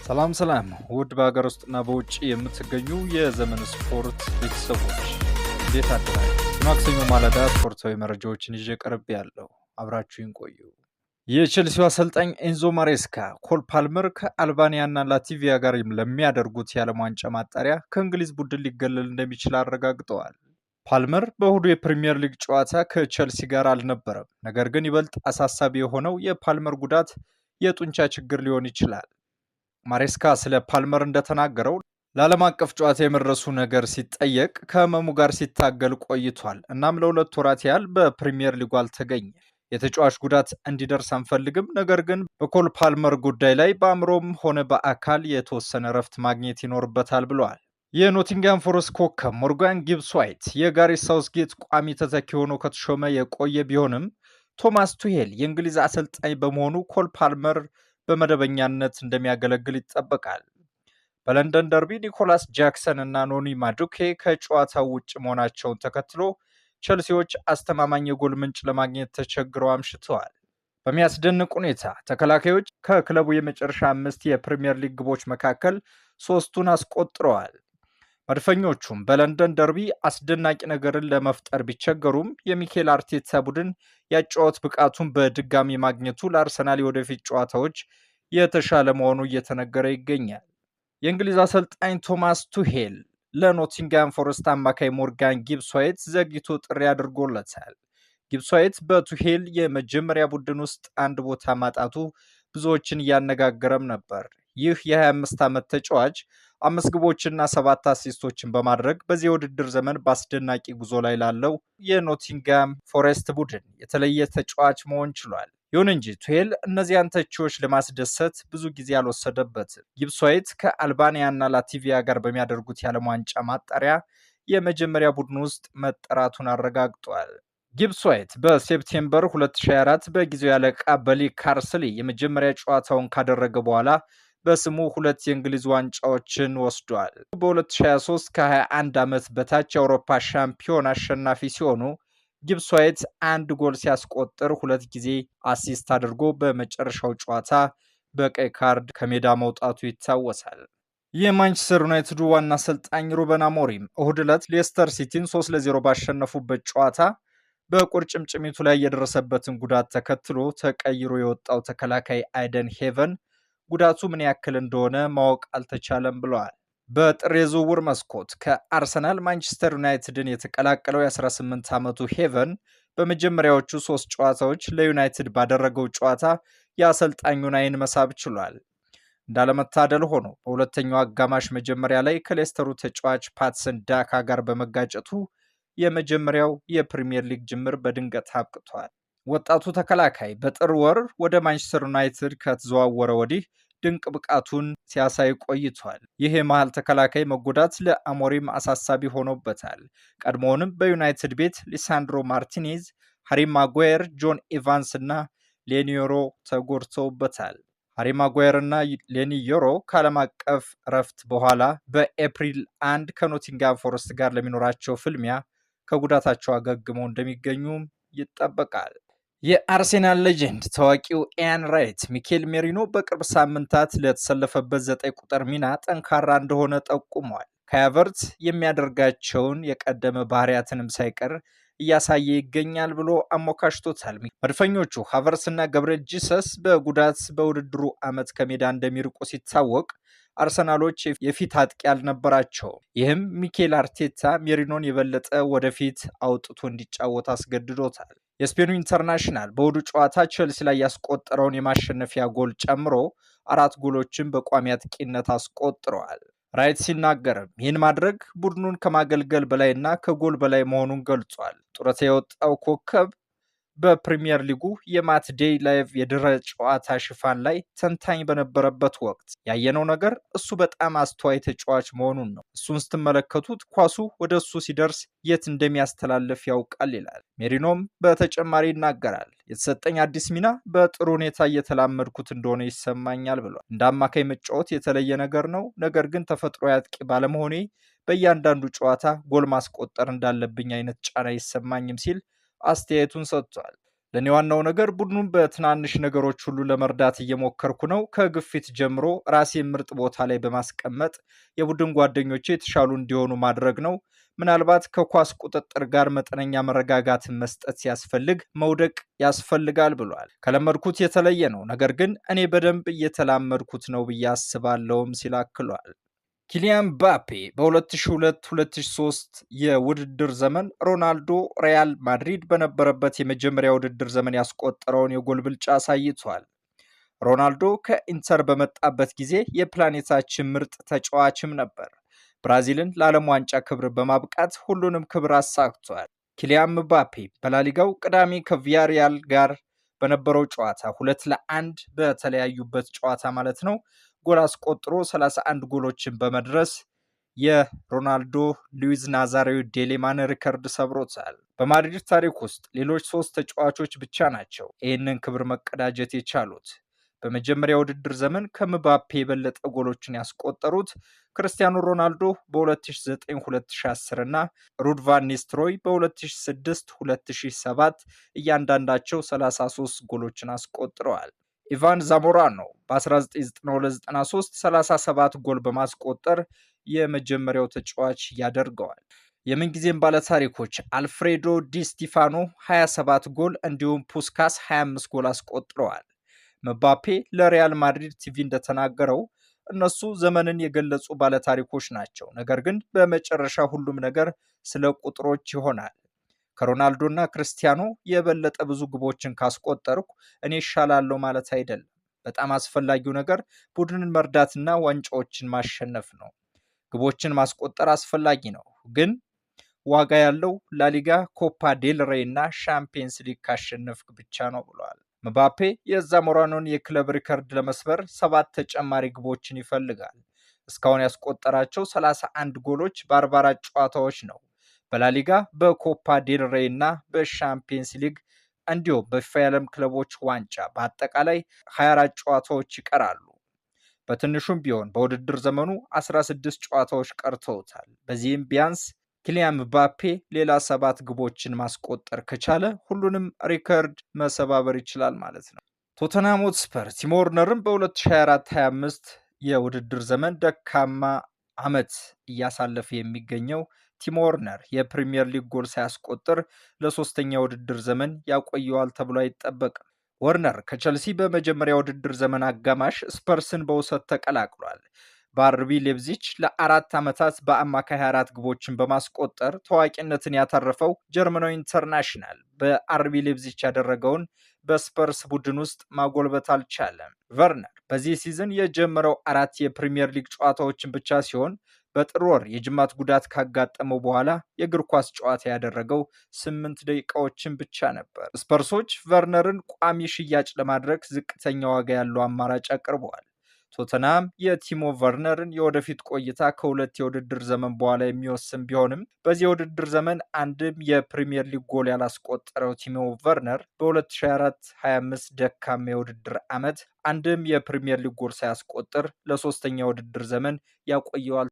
ሰላም ሰላም ውድ በሀገር ውስጥና በውጭ የምትገኙ የዘመን ስፖርት ቤተሰቦች፣ እንዴት አደራችሁ? የማክሰኞ ማለዳ ስፖርታዊ መረጃዎችን ይዤ ቀርቤያለሁ። አብራችሁን ቆዩ። የቼልሲው አሰልጣኝ ኤንዞ ማሬስካ ኮል ፓልመር ከአልባኒያና ላቲቪያ ጋር ለሚያደርጉት የዓለም ዋንጫ ማጣሪያ ከእንግሊዝ ቡድን ሊገለል እንደሚችል አረጋግጠዋል። ፓልመር በእሁዱ የፕሪምየር ሊግ ጨዋታ ከቼልሲ ጋር አልነበረም። ነገር ግን ይበልጥ አሳሳቢ የሆነው የፓልመር ጉዳት የጡንቻ ችግር ሊሆን ይችላል። ማሬስካ ስለ ፓልመር እንደተናገረው ለዓለም አቀፍ ጨዋታ የመድረሱ ነገር ሲጠየቅ ከህመሙ ጋር ሲታገል ቆይቷል። እናም ለ2 ወራት ያህል በፕሪምየር ሊጉ አልተገኘ። የተጫዋች ጉዳት እንዲደርስ አንፈልግም፣ ነገር ግን በኮል ፓልመር ጉዳይ ላይ በአእምሮም ሆነ በአካል የተወሰነ እረፍት ማግኘት ይኖርበታል ብለዋል። የኖቲንግሃም ፎረስት ኮከብ ሞርጋን ጊብስ ዋይት የጋሪ ሳውዝጌት ቋሚ ተተኪ ሆኖ ከተሾመ የቆየ ቢሆንም ቶማስ ቱሄል የእንግሊዝ አሰልጣኝ በመሆኑ ኮል ፓልመር በመደበኛነት እንደሚያገለግል ይጠበቃል። በለንደን ደርቢ ኒኮላስ ጃክሰን እና ኖኒ ማዱኬ ከጨዋታው ውጭ መሆናቸውን ተከትሎ ቸልሲዎች አስተማማኝ የጎል ምንጭ ለማግኘት ተቸግረው አምሽተዋል። በሚያስደንቅ ሁኔታ ተከላካዮች ከክለቡ የመጨረሻ አምስት የፕሪምየር ሊግ ግቦች መካከል ሶስቱን አስቆጥረዋል። መድፈኞቹም በለንደን ደርቢ አስደናቂ ነገርን ለመፍጠር ቢቸገሩም የሚኬል አርቴታ ቡድን ያጨዋወት ብቃቱን በድጋሚ ማግኘቱ ለአርሰናል የወደፊት ጨዋታዎች የተሻለ መሆኑ እየተነገረ ይገኛል። የእንግሊዝ አሰልጣኝ ቶማስ ቱሄል ለኖቲንግሃም ፎረስት አማካይ ሞርጋን ጊብስ ዋይት ዘግይቶ ጥሪ አድርጎለታል። ጊብስ ዋይት በቱሄል የመጀመሪያ ቡድን ውስጥ አንድ ቦታ ማጣቱ ብዙዎችን እያነጋገረም ነበር። ይህ የ25 ዓመት ተጫዋች አምስት ግቦችና ሰባት አሲስቶችን በማድረግ በዚህ የውድድር ዘመን በአስደናቂ ጉዞ ላይ ላለው የኖቲንግሃም ፎሬስት ቡድን የተለየ ተጫዋች መሆን ችሏል። ይሁን እንጂ ቱሄል እነዚያን ተቺዎች ለማስደሰት ብዙ ጊዜ አልወሰደበትም። ጊብስ ዋይት ከአልባኒያና ላቲቪያ ጋር በሚያደርጉት የዓለም ዋንጫ ማጣሪያ የመጀመሪያ ቡድን ውስጥ መጠራቱን አረጋግጧል። ጊብስ ዋይት በ September 2024 በጊዜያዊ አለቃ በሊ ካርስሊ የመጀመሪያ ጨዋታውን ካደረገ በኋላ በስሙ ሁለት የእንግሊዝ ዋንጫዎችን ወስዷል። በ2023 ከ21 ዓመት በታች የአውሮፓ ሻምፒዮን አሸናፊ ሲሆኑ ጊብስ ዋይት አንድ ጎል ሲያስቆጥር ሁለት ጊዜ assist አድርጎ በመጨረሻው ጨዋታ በቀይ ካርድ ከሜዳ መውጣቱ ይታወሳል። የማንቸስተር ዩናይትዱ ዋና አሰልጣኝ ሩበን አሞሪም እሁድ ዕለት ሌስተር ሲቲን 3-0 ባሸነፉበት ጨዋታ በቁርጭምጭሚቱ ላይ የደረሰበትን ጉዳት ተከትሎ ተቀይሮ የወጣው ተከላካይ አይደን ሄቨን ጉዳቱ ምን ያክል እንደሆነ ማወቅ አልተቻለም ብለዋል። በጥር የዝውውር መስኮት ከአርሰናል ማንቸስተር ዩናይትድን የተቀላቀለው የ18 ዓመቱ ሄቨን በመጀመሪያዎቹ ሶስት ጨዋታዎች ለዩናይትድ ባደረገው ጨዋታ የአሰልጣኙን ዓይን መሳብ ችሏል። እንዳለመታደል ሆኖ በሁለተኛው አጋማሽ መጀመሪያ ላይ ከሌስተሩ ተጫዋች ፓትሰን ዳካ ጋር በመጋጨቱ የመጀመሪያው የፕሪምየር ሊግ ጅምር በድንገት አብቅቷል። ወጣቱ ተከላካይ በጥር ወር ወደ ማንቸስተር ዩናይትድ ከተዘዋወረ ወዲህ ድንቅ ብቃቱን ሲያሳይ ቆይቷል። ይህ የመሃል ተከላካይ መጎዳት ለአሞሪም አሳሳቢ ሆኖበታል። ቀድሞውንም በዩናይትድ ቤት ሊሳንድሮ ማርቲኔዝ፣ ሃሪ ማጓየር፣ ጆን ኤቫንስ እና ሌኒ ዮሮ ተጎድተውበታል። ሃሪ ማጓየር እና ሌኒ ዮሮ ከዓለም አቀፍ እረፍት በኋላ በኤፕሪል 1 ከኖቲንጋም ፎረስት ጋር ለሚኖራቸው ፍልሚያ ከጉዳታቸው አገግመው እንደሚገኙም ይጠበቃል። የአርሴናል legend ታዋቂው ኢያን ራይት ሚኬል ሜሪኖ በቅርብ ሳምንታት ለተሰለፈበት 9 ቁጥር ሚና ጠንካራ እንደሆነ ጠቁሟል። ካይ ሃቨርትዝ የሚያደርጋቸውን የቀደመ ባህሪያትንም ሳይቀር እያሳየ ይገኛል ብሎ አሞካሽቶታል። መድፈኞቹ ሃቨርትዝ እና ገብርኤል ጂሰስ በጉዳት በውድድሩ ዓመት ከሜዳ እንደሚርቁ ሲታወቅ አርሰናሎች የፊት አጥቂ አልነበራቸውም። ይህም ሚኬል አርቴታ ሜሪኖን የበለጠ ወደፊት አውጥቶ እንዲጫወት አስገድዶታል። የስፔኑ international በእሁዱ ጨዋታ ቼልሲ ላይ ያስቆጠረውን የማሸነፊያ ጎል ጨምሮ አራት ጎሎችን በቋሚ አጥቂነት አስቆጥረዋል። ራይት ሲናገርም ይህን ማድረግ ቡድኑን ከማገልገል በላይና ከጎል በላይ መሆኑን ገልጿል። ጡረታ የወጣው ኮከብ በፕሪሚየር ሊጉ የ Match Day Live የድህረ ጨዋታ ሽፋን ላይ ተንታኝ በነበረበት ወቅት ያየነው ነገር እሱ በጣም አስተዋይ ተጫዋች መሆኑን ነው። እሱን ስትመለከቱት ኳሱ ወደ እሱ ሲደርስ የት እንደሚያስተላልፍ ያውቃል ይላል። ሜሪኖም በተጨማሪ ይናገራል። የተሰጠኝ አዲስ ሚና በጥሩ ሁኔታ እየተላመድኩት እንደሆነ ይሰማኛል ብሏል። እንደ አማካይ መጫወት የተለየ ነገር ነው። ነገር ግን ተፈጥሮ አጥቂ ባለመሆኔ በእያንዳንዱ ጨዋታ ጎል ማስቆጠር እንዳለብኝ አይነት ጫና አይሰማኝም ሲል አስተያየቱን ሰጥቷል። ለእኔ ዋናው ነገር ቡድኑን በትናንሽ ነገሮች ሁሉ ለመርዳት እየሞከርኩ ነው። ከግፊት ጀምሮ ራሴን ምርጥ ቦታ ላይ በማስቀመጥ የቡድን ጓደኞቼ የተሻሉ እንዲሆኑ ማድረግ ነው። ምናልባት ከኳስ ቁጥጥር ጋር መጠነኛ መረጋጋትን መስጠት ሲያስፈልግ መውደቅ ያስፈልጋል ብሏል። ከለመድኩት የተለየ ነው፣ ነገር ግን እኔ በደንብ እየተላመድኩት ነው ብዬ አስባለሁም ሲል አክሏል። ኪሊያን ምባፔ በ2002-2003 የውድድር ዘመን ሮናልዶ ሪያል ማድሪድ በነበረበት የመጀመሪያ ውድድር ዘመን ያስቆጠረውን የጎል ብልጫ አሳይቷል። ሮናልዶ ከኢንተር በመጣበት ጊዜ የፕላኔታችን ምርጥ ተጫዋችም ነበር። ብራዚልን ለዓለም ዋንጫ ክብር በማብቃት ሁሉንም ክብር አሳክቷል። ኪሊያን ምባፔ በላሊጋው ቅዳሜ ከቪያሪያል ጋር በነበረው ጨዋታ 2-1 በተለያዩበት ጨዋታ ማለት ነው ጎል አስቆጥሮ 31 ጎሎችን በመድረስ የሮናልዶ ሉዊዝ ናዛሬው ዴሌማን ሪከርድ ሰብሮታል። በማድሪድ ታሪክ ውስጥ ሌሎች ሶስት ተጫዋቾች ብቻ ናቸው ይህንን ክብር መቀዳጀት የቻሉት። በመጀመሪያ ውድድር ዘመን ከምባፔ የበለጠ ጎሎችን ያስቆጠሩት ክርስቲያኖ ሮናልዶ በ2009-2010 እና ሩድ ቫን ኒስትሮይ በ2006-2007 እያንዳንዳቸው 33 ጎሎችን አስቆጥረዋል። ኢቫን ዛሞራኖ በ1992-93 37 ጎል በማስቆጠር የመጀመሪያው ተጫዋች ያደርገዋል። የምንጊዜም ባለታሪኮች አልፍሬዶ ዲ ስቲፋኖ 27 ጎል እንዲሁም ፑስካስ 25 ጎል አስቆጥረዋል። ምባፔ ለሪያል ማድሪድ ቲቪ እንደተናገረው እነሱ ዘመንን የገለጹ ባለታሪኮች ናቸው፣ ነገር ግን በመጨረሻ ሁሉም ነገር ስለ ቁጥሮች ይሆናል። ከሮናልዶና ክርስቲያኖ የበለጠ ብዙ ግቦችን ካስቆጠርኩ እኔ እሻላለሁ ማለት አይደለም። በጣም አስፈላጊው ነገር ቡድንን መርዳትና ዋንጫዎችን ማሸነፍ ነው። ግቦችን ማስቆጠር አስፈላጊ ነው፣ ግን ዋጋ ያለው ላሊጋ፣ ኮፓ ዴል ሬይ እና ሻምፒየንስ ሊግ ካሸነፍክ ብቻ ነው ብለዋል። ምባፔ የዛሞራኖን የክለብ ሪከርድ ለመስበር 7 ተጨማሪ ግቦችን ይፈልጋል። እስካሁን ያስቆጠራቸው 31 ጎሎች በ44 ጨዋታዎች ነው። በላሊጋ፣ በኮፓ ዴል ሬይ እና በሻምፒየንስ ሊግ እንዲሁም በፊፋ የዓለም ክለቦች ዋንጫ በአጠቃላይ 24 ጨዋታዎች ይቀራሉ። በትንሹም ቢሆን በውድድር ዘመኑ 16 ጨዋታዎች ቀርተውታል። በዚህም ቢያንስ ኪሊያን ምባፔ ሌላ 7 ግቦችን ማስቆጠር ከቻለ ሁሉንም ሪከርድ መሰባበር ይችላል ማለት ነው። ቶተንሃም ሆትስፐር ቲሞ ቨርነርን በ2024-25 የውድድር ዘመን ደካማ ዓመት እያሳለፈ የሚገኘው ቲሞ ቨርነር የፕሪሚየር ሊግ ጎል ሳያስቆጥር ለሶስተኛ ውድድር ዘመን ያቆየዋል ተብሎ አይጠበቅም። ወርነር ከቸልሲ በመጀመሪያ ውድድር ዘመን አጋማሽ ስፐርስን በውሰት ተቀላቅሏል። በአርቢ ሌፕዚች ለ4 ዓመታት በአማካይ 24 ግቦችን በማስቆጠር ታዋቂነትን ያተረፈው ጀርመናዊ international በአርቢ ሌፕዚች ያደረገውን በስፐርስ ቡድን ውስጥ ማጎልበት አልቻለም። ቨርነር በዚህ season የጀመረው 4 የፕሪሚየር ሊግ ጨዋታዎችን ብቻ ሲሆን በጥር ወር የጅማት ጉዳት ካጋጠመው በኋላ የእግር ኳስ ጨዋታ ያደረገው 8 ደቂቃዎችን ብቻ ነበር። ስፐርሶች ቨርነርን ቋሚ ሽያጭ ለማድረግ ዝቅተኛ ዋጋ ያለው አማራጭ አቅርበዋል። ቶተንሃም የቲሞ ቨርነርን የወደፊት ቆይታ ከ2 የውድድር ዘመን በኋላ የሚወስን ቢሆንም በዚህ የውድድር ዘመን አንድም የፕሪሚየር ሊግ ጎል ያላስቆጠረው ቲሞ ቨርነር በ2024-25 ደካማ የውድድር ዓመት አንድም የፕሪሚየር ሊግ ጎል ሳያስቆጥር ለሶስተኛ የውድድር ዘመን ያቆየዋል።